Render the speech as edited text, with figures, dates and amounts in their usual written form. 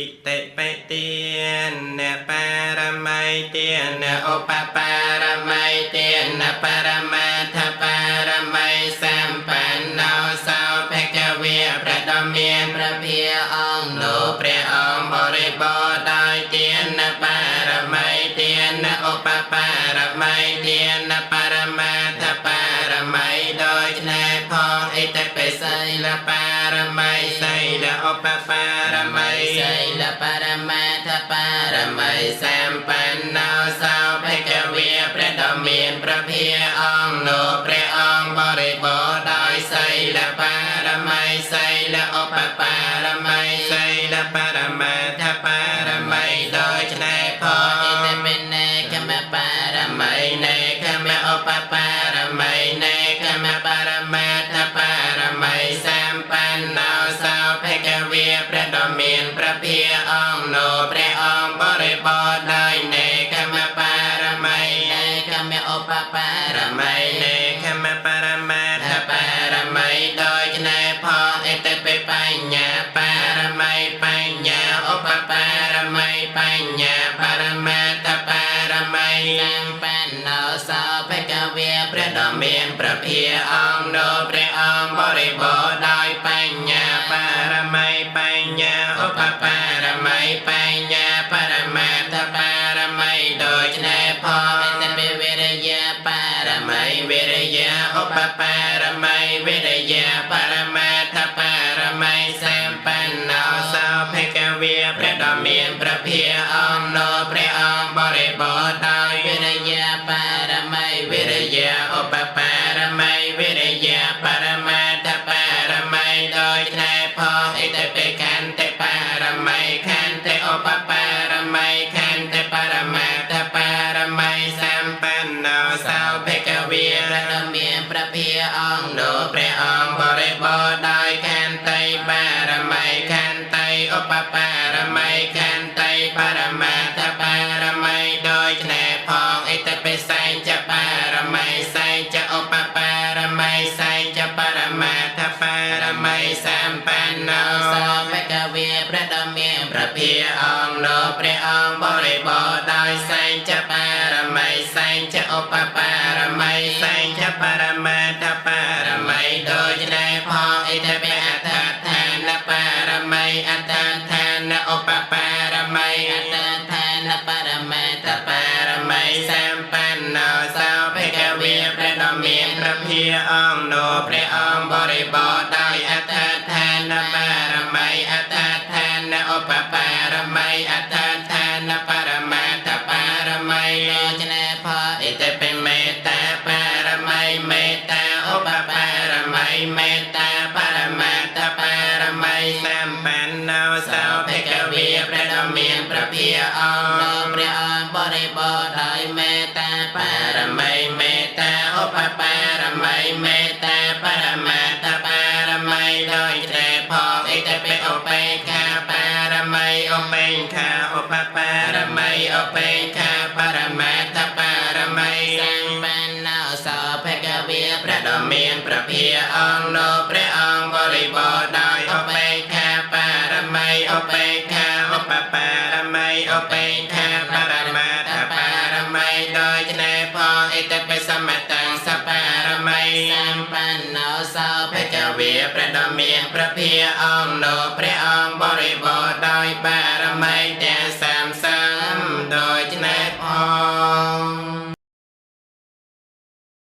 ឥតិបិទានបារមីទានឧបបារមីទានបរមាថបារមីសម្បណ្ណោសោភគវៈព្រះដ៏មានព្រះភិអង្គនោះព្រះអង្គបរិបូរណ៍ដោយទានបារមីទានឧបបារមីទានបរមាថបារមីដូច្នេះផងឥតិបិសីលបារមីសីលឧបបារមីសីលបរមាថបារមីសម្បណ្ណោសោភគវៈព្រះដ៏មានព្រះភិអង្គនោះព្រះអង្គបរិបូរណ៍ដោយសីលបារមីសីលឧបបារមីសីលបរមាថបារមីដូច្នេះផងឥតិបិនេខមបារមីនេខមឧបបារមីនេខមបរមាថបារមីសម្បណ្ណោសោភគវៈព្រះដ៏មានព្រះភិអង្គនោះព្រះអង្គបរិបូរណ៍ដោយនេខមបារមីនេខមឧបបារមីនេខមបរមាថបារមីដូច្នេះផងឥតិបិបញ្ញាបារមីបញ្ញាឧបបារមីបញ្ញាបរមាថបារមីសម្បណ្ណោសោភគវៈព្រះដ៏មានព្រះភិអង្គនោះព្រះអង្គបរិបូរណ៍ដោយបញ្ញាបារមីបញ្ញាឧបបារមីបញ្ញាបរមាថបារមីដូច្នេះផងឥតិបិវិរិយបារមីវិរិយឧបបារមីវិរិយបរមាថបារមីសម្បណ្ណោសោភគវៈព្រះដ៏មានព្រះភិអង្គនោះព្រះអង្គបរិបូរណ៍ដោយវិរិយបារមីវិរិយឧបបារមីវិរិយបរមាថបារមីដូច្នេះផងឥតិបិខន្តិបារមីខន្តិឧបបារមីខន្តិបរមាថបារមីសម្បណ្ណោសោភគវៈព្រះដ៏មានព្រះភិអង្គនោះព្រះអង្គបរិបូរណ៍ដោយខន្តិបារមីខន្តិឧបបារមីខន្តិបរមាថបារមីដូច្នេះផងឥតិបិសញ្ចបារមីសញ្ចឧបបារមីសញ្ចបរមាថបារមីសម្បណ្ណោសោភគវៈព្រះដ៏មានព្រះភិអង្គនោះព្រះអង្គបរិបូរណ៍ដោយសញ្ចបារមីសញ្ចឧបបារមីសញ្ចបរមាថបារមីដូច្នេះផងឥតិបិអដ្ឋឋានបារមីអដ្ឋឋានឧបបារមីអដ្ឋឋានបរមាថបារមីសម្បណ្ណោសោភគវៈព្រះដ៏មានព្រះភិអង្គនោះព្រះអង្គបរិបូរណ៍ដោយអដ្ឋឋានបារមីអដ្ឋឋានឧបបារមីអដ្ឋឋានបរមាថបារមីដូច្នេះផលឥតិបិមេត្តាបារមីមេត្តាឧបបារមីមេត្តាបរមាថបារមីសម្បណ្ណោសោភគវៈព្រះដ៏មានព្រះភិអង្គនោះព្រះអង្គបរិបូរណ៍ដោយមេត្តាបារមីមេត្តាឧបបារមីមេត្តាបរមាថបារមីដូច្នេះផងឥតិបិឧបេក្ខាបារមីឧបេក្ខាឧបបារមីឧបេក្ខាបរមាថបារមីសម្បណ្ណោសោភគវៈព្រះដ៏មានព្រះភិអង្គនោះព្រះអង្គបរិបូរណ៍ដោយឧបេក្ខាបារមីឧបេក្ខាឧបបារមីឧបេក្ខាបរមាថបារមីដូច្នេះផងឥតិបិសមតੰសបារមីសម្បណ្ណោសោភគវៈព្រះដ៏មានព្រះភិអង្គនោះព្រះអង្គបរិបូរណ៍ដោយបារមីទាំង30ដូច្នេះ